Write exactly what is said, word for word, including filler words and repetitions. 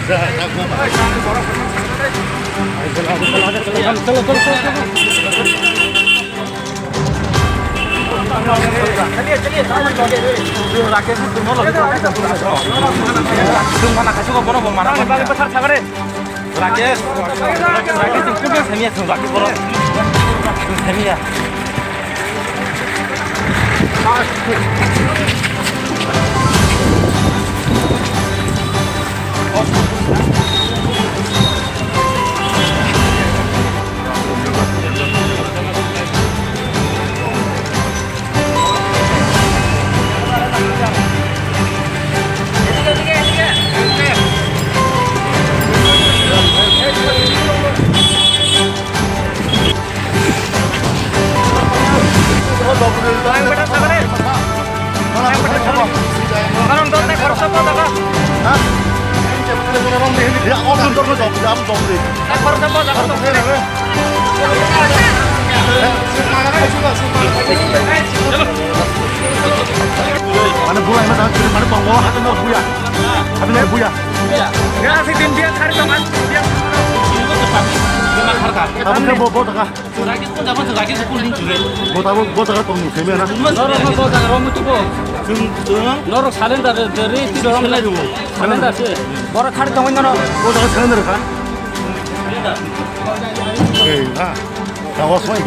Rakesh, chwng mana kaisa kok bono bo mana. Rakesh, Rakesh, chwng kubui samiya chwng Rakesh bono. Chwng samiya. Mane bulai ma jang kiri mane tongo, hati no buya. Abi nai buya. Ya, si din dia thari tongan. Dia. Abang ke bo bo taka. Bo taka bo bo taka tong ni semi na. Norok no bo taka romu tu bo. Norok salenda de de ri ti norok. Salenda se. Bora khari tongo norok. Bo taka salenda ka. Eh, ha. Kawas mai.